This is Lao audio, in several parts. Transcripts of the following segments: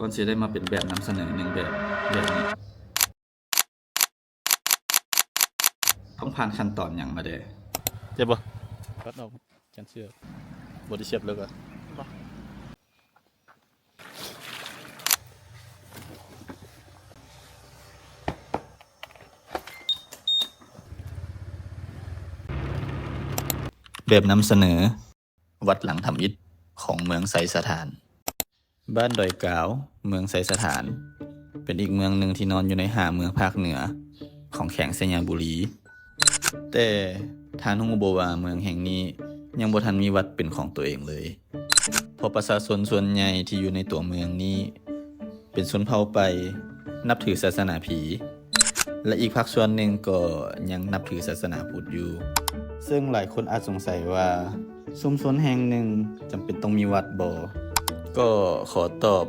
ກ່ອນຊິໄດ້ມາເປັນແບບນຳສະເໜີໜຶ່ງແບບ ແບບນີ້ ຕ້ອງຜ່ານຂັ້ນຕອນຫຍັງມາແດ່? ເຈັບບໍ່? ຕັດອອກ ແກນເຊອ. ບໍ່ໄດ້ສຽບເລີກອະ? ບໍ່. ແບບນຳສະເໜີ ວັດຫຼັງທຳອິດຂອງເມືອງໄຊສະຖານ. ບ້ານດອຍກາວ ເມືອງໄຊສະຖານ ເປັນອີກເມືອງໜຶ່ງທີ່ນອນຢູ່ໃນຫ້າເມືອງພາກເໜືອຂອງແຂວງໄຊຍະບູລີ. ແຕ່ທ່ານຮູ້ບໍ່ວ່າເມືອງແຫ່ງນີ້ຍັງບໍ່ທັນມີວັດເປັນຂອງຕົວເອງເລີຍ? ເພາະປະຊາຊົນສ່ວນໃຫຍ່ທີ່ຢູ່ໃນຕົວເມືອງນີ້ເປັນຊົນເຜົ່າໄປ ນັບຖືສາສະໜາຜີ ແລະ ອີກພາກສ່ວນໜຶ່ງກໍຍັງນັບຖືສາສະໜາພຸດຢູ່. ເຊິ່ງຫຼາຍຄົນອາດສົງໄສວ່າ ຊຸມຊົນແຫ່ງໜຶ່ງຈຳເປັນຕ້ອງມີວັດບໍ່? ກໍຂໍຕອບ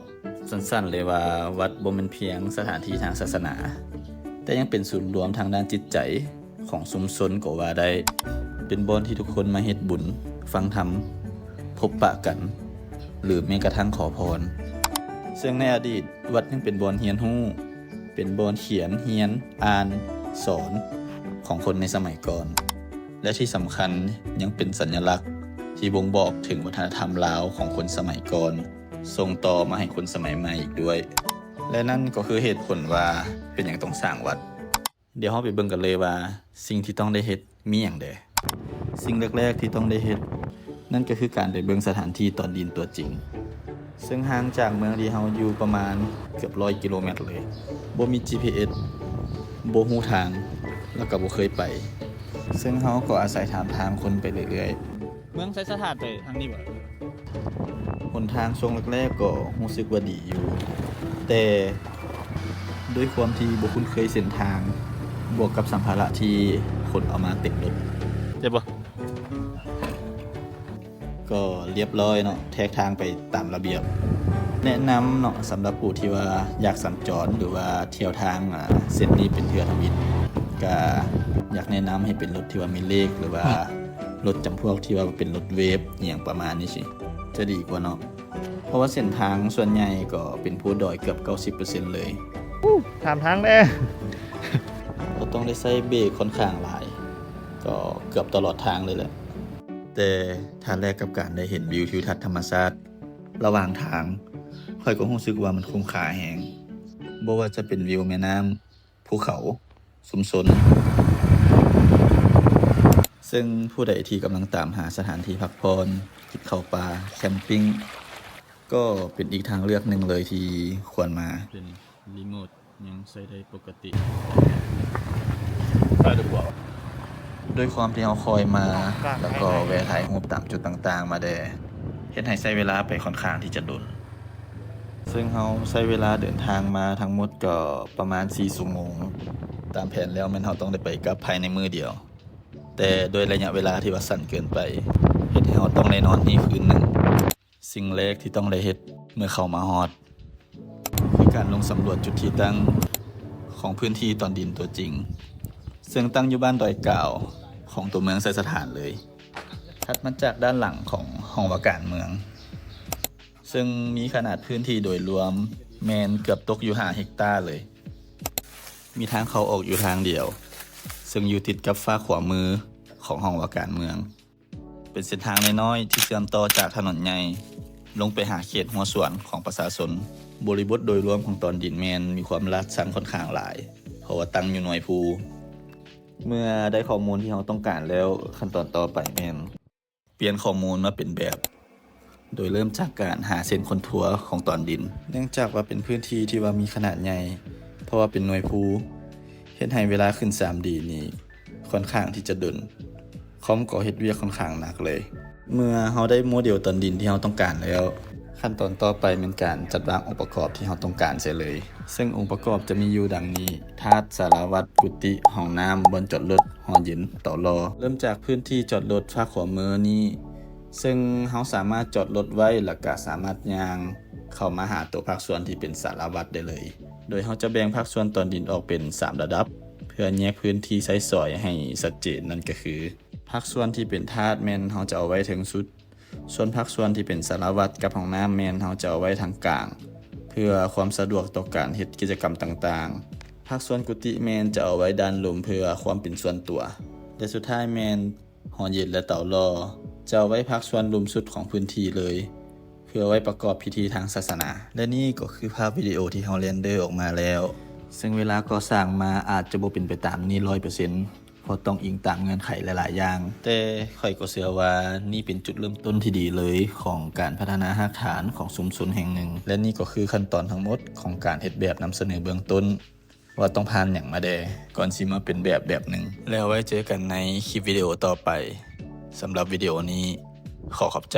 ສັ້ນໆເລີຍວ່າ ວັດບໍ່ແມ່ນພຽງສະຖານທີ່ທາງສາສະໜາ, ແຕ່ຍັງເປັນສູນລວມທາງດ້ານຈິດໃຈ ຂອງຊຸມຊົນກໍວ່າໄດ້, ເປັນບ່ອນທີ່ທຸກຄົນມາເຮັດບຸນ, ຟັງທຳ, ພົບປະກັນ ຫຼື ແມ້ກະທັ້ງຂໍພອນ. ເຊິ່ງໃນອະດີດ, ວັດຍັງເປັນບ່ອນຮຽນຮູ້, ເປັນບ່ອນຂຽນ, ຮຽນ, ອ່ານ, ສອນ ຂອງຄົນໃນສະໄໝກ່ອນ ແລະ ທີ່ສຳຄັນຍັງເປັນສັນຍະລັກທີ່ບົ່ງບອກເຖິງວັດທະນະທຳລາວຂອງຄົນສະໄໝກ່ອນ ສົ່ງຕໍ່ມາໃຫ້ຄົນສະໄໝໃໝ່ອີກດ້ວຍ. ແລະ ນັ້ນກໍຄືເຫດຜົນວ່າເປັນຫຍັງຕ້ອງສ້າງວັດ. ດຽວເຮົາໄປເບິ່ງກັນເລີຍວ່າສິ່ງທີ່ຕ້ອງໄດ້ເຮັດມີຫຍັງແດ່. ສິ່ງແລກໆທີ່ຕ້ອງໄດ້ເຮັດ ນັ້ນກໍຄືການໄປເບິ່ງສະຖານທີ່ຕອນດິນຕົວຈິງ, ເຊິ່ງຫ່າງຈາກເມືອງທີ່ເຮົາຢູ່ປະມານເກືອບຮ້ອຍກິໂລແມັດເລີຍ. ບໍ່ມີຈີພີເອັສ, ບໍ່ຮູ້ທາງ ແລ້ວກໍບໍ່ເຄີຍໄປ, ເຊິ່ງເຮົາກໍອາໄສຖາມທາງຄົນໄປເລື້ອຍໆ. ເມືອງໄຊສະຖານໄປທາງນີ້ບໍ່? ຫົນທາງຊ່ວງແລກໆກໍຮູ້ສຶກວ່າດີຢູ່, ແຕ່ດ້ວຍຄວາມທີ່ບໍ່ຄຸ້ນເຄີຍເສັ້ນທາງ ບວກກັບສຳພາລະທີ່ຂົນເອົາມາເຕັມລົດ. ເຈັບບໍ່? ກໍລຽບລ້ອຍເນາະ, ແທກທາງໄປຕາມລະບຽບ. ແນະນຳເນາະ, ສຳລັບຜູ້ທີ່ວ່າຢາກສັນຈອນ ຫຼືວ່າທ່ຽວທາງ ອາ ເສັ້ນນີ້ເປັນເທື່ອທຳອິດ, ກະຢາກແນະນຳໃຫ້ເປັນລົດທີ່ວ່າມີເລກ ຫຼືວ່າ ລົດຈຳພວກທີ່ວ່າເປັນລົດເວບ ອີ່ຫຍັງປະມານນີ້ຊິ ຈະດີກວ່າເນາະ, ເພາະວ່າເສັ້ນທາງສ່ວນໃຫຍ່ກໍເປັນພູດອຍເກືອບເກົ້າສິບເປີເຊັນເລີຍ. ຖາມທາງແດ່. ກໍຕ້ອງໄດ້ໃຊ້ເບຣກຂ້ອນຂ້າງຫຼາຍ, ກໍເກືອບຕະຫຼອດທາງເລີຍແຫຼະ. ແຕ່ຖ້າແລກກັບການໄດ້ເຫັນວິວທິວທັດທຳມະຊາດລະຫວ່າງທາງ, ຂ້ອຍກໍຮູ້ສຶກວ່າມັນຄຸ້ມຄ່າແຮງ, ບໍ່ວ່າຈະເປັນວິວແມ່ນ້ຳ, ພູເຂົາ, ຊຸມຊົນ. ເຊິ່ງຜູ້ໃດທີ່ກຳລັງຕາມຫາສະຖານທີ່ພັກຜ່ອນ, ກິນເຂົ້າປ່າ, ແຄມປິງ ກໍເປັນອີກທາງເລືອກໜຶ່ງເລີຍທີ່ຄວນມາ. ເປັນຣີໂມດ ຍັງໃຊ້ໄດ້ປົກກະຕິ. ດ້ວຍຄວາມທີ່ເຮົາຄ່ອຍມາ ແລ້ວກໍແວະຖ່າຍຮູບຕາມຈຸດຕ່າງໆມາແດ່, ເຮັດໃຫ້ໃຊ້ເວລາໄປຂ້ອນຂ້າງທີ່ຈະດົນ. ເຊິ່ງເຮົາໃຊ້ເວລາເດີນທາງມາທັງໝົດກໍປະມານສີ່ຊົ່ວໂມງ. ຕາມແຜນແລ້ວແມ່ນເຮົາຕ້ອງໄດ້ໄປກັບພາຍໃນມື້ດຽວ, ແຕ່ດ້ວຍໄລຍະເວລາທີ່ວ່າສັ້ນເກີນໄປ, ເຮັດໃຫ້ເຮົາຕ້ອງໄດ້ນອນນີ້ຄືນໜຶ່ງ. ສິ່ງແລກທີ່ຕ້ອງໄດ້ເຮັດເມື່ອເຂົ້າມາຮອດ ຄືການລົງສຳຫຼວດຈຸດທີ່ຕັ້ງຂອງພື້ນທີ່ຕອນດິນຕົວຈິງ, ເຊິ່ງຕັ້ງຢູ່ບ້ານດອຍກາວຂອງຕົວເມືອງໄຊສະຖານເລີຍ, ຖັດມາຈາກດ້ານຫຼັງຂອງຫ້ອງວ່າການເມືອງ, ເຊິ່ງມີຂະໜາດພື້ນທີ່ໂດຍລວມແມ່ນເກືອບຕົກຢູ່ຫ້າເຮັກຕາເລີຍ. ມີທາງເຂົ້າອອກຢູ່ທາງດຽວ, ເຊິ່ງຢູ່ຕິດກັບຟາກຂວາມືຂອງຫ້ອງວ່າການເມືອງ. ເປັນເສັ້ນທາງນ້ອຍໆທີ່ເຊື່ອມຕໍ່ຈາກຖະໜົນໃຫຍ່ລົງໄປຫາເຂດຮົ້ວສວນຂອງປະຊາຊົນ. ບໍລິບົດໂດຍລວມຂອງຕອນດິນແມ່ນມີຄວາມລາດຊັງຂ້ອນຂ້າງຫຼາຍ, ເພາະວ່າຕັ້ງຢູ່ໜ່ວຍພູ. ເມື່ອໄດ້ຂໍ້ມູນທີ່ເຮົາຕ້ອງການແລ້ວ, ຂັ້ນຕອນຕໍ່ໄປແມ່ນປ່ຽນຂໍ້ມູນມາເປັນແບບ ໂດຍເລີ່ມຈາກການຫາເສັ້ນຄອນທົວຂອງຕອນດິນ. ເນື່ອງຈາກວ່າເປັນພື້ນທີ່ທີ່ວ່າມີຂະໜາດໃຫຍ່, ເພາະວ່າເປັນໜ່ວຍພູ, ເຮັດໃຫ້ເວລາຂຶ້ນສາມດີນີ້ຂ້ອນຂ້າງທີ່ຈະດົນ, ຄອມກໍເຮັດວຽກຂ້ອນຂ້າງໜັກເລີຍ. ເມື່ອເຮົາໄດ້ໂມເດວຕອນດິນທີ່ເຮົາຕ້ອງການແລ້ວ, ຂັ້ນຕອນຕໍ່ໄປແມ່ນການຈັດວາງອົງປະກອບທີ່ເຮົາຕ້ອງການໃສ່ເລີຍ. ເຊິ່ງອົງປະກອບຈະມີຢູ່ດັ່ງນີ້: ທາດ, ສາລາວັດ, ກຸຕິ, ຫ້ອງນ້ຳ, ບ່ອນຈອດລົດ, ຫໍເຢັນ, ຕໍລໍ. ເລີ່ມຈາກພື້ນທີ່ຈອດລົດຟາກຂວາມືນີ້, ເຊິ່ງເຮົາສາມາດຈອດລົດໄວ້ ແລ້ວກະສາມາດຍ່າງເຂົ້າມາຫາໂຕພາກສ່ວນທີ່ເປັນສາລາວັດໄດ້ເລີຍ. ໂດຍເຮົາຈະແບ່ງພາກສ່ວນຕອນດິນອອກເປັນສາມລະດັບ ເພື່ອແຍກພື້ນທີ່ໃຊ້ສອຍໃຫ້ຊັດເຈນ, ນັ້ນກໍຄື ພາກສ່ວນທີ່ເປັນທາດແມ່ນເຮົາຈະເອົາໄວ້ເທິງສຸດ, ສ່ວນພາກສ່ວນທີ່ເປັນສາລາວັດກັບຫ້ອງນ້ຳແມ່ນເຮົາຈະເອົາໄວ້ທາງກາງ. ເພື່ອຄວາມສະດວກຕໍ່ການເຮັດກິດຈະກຳຕ່າງໆ. ພາກສ່ວນກຸຕິແມ່ນຈະເອົາໄວ້ດ້ານລຸ່ມເພື່ອຄວາມເປັນສ່ວນຕົວ ແລະ ສຸດທ້າຍແມ່ນຫໍເຢັນ ແລະ ເຕົາຫຼໍ່ ຈະເອົາໄວ້ພາກສ່ວນລຸ່ມສຸດຂອງພື້ນທີ່ເລີຍ ເພື່ອໄວ້ປະກອບພິທີທາງສາສະໜາ. ແລະ ນີ້ກໍຄືພາບວິດີໂອທີ່ເຮົາເຣນເດີອອກມາແລ້ວ, ເຊິ່ງເວລາກໍ່ສ້າງມາອາດຈະບໍ່ເປັນໄປຕາມນີ້ຮ້ອຍເປີເຊັນ ເພາະຕ້ອງອີງຕາມເງື່ອນໄຂຫຼາຍໆຢ່າງ, ແຕ່ຂ້ອຍກໍເຊື່ອວ່ານີ້ເປັນຈຸດເລີ່ມຕົ້ນທີ່ດີເລີຍຂອງການພັດທະນາຮາກຖານຂອງຊຸມຊົນແຫ່ງໜຶ່ງ. ແລະ ນີ້ກໍຄືຂັ້ນຕອນທັງໝົດຂອງການເຮັດແບບນຳສະເໜີເບື້ອງຕົ້ນ ວ່າຕ້ອງຜ່ານຫຍັງມາແດ່ ກ່ອນຊິມາເປັນແບບແບບໜຶ່ງ. ແລ້ວໄວ້ເຈີກັນໃນຄລິບວິດີໂອຕໍ່ໄປ. ສຳລັບວິດີໂອນີ້ ຂໍຂອບໃຈ.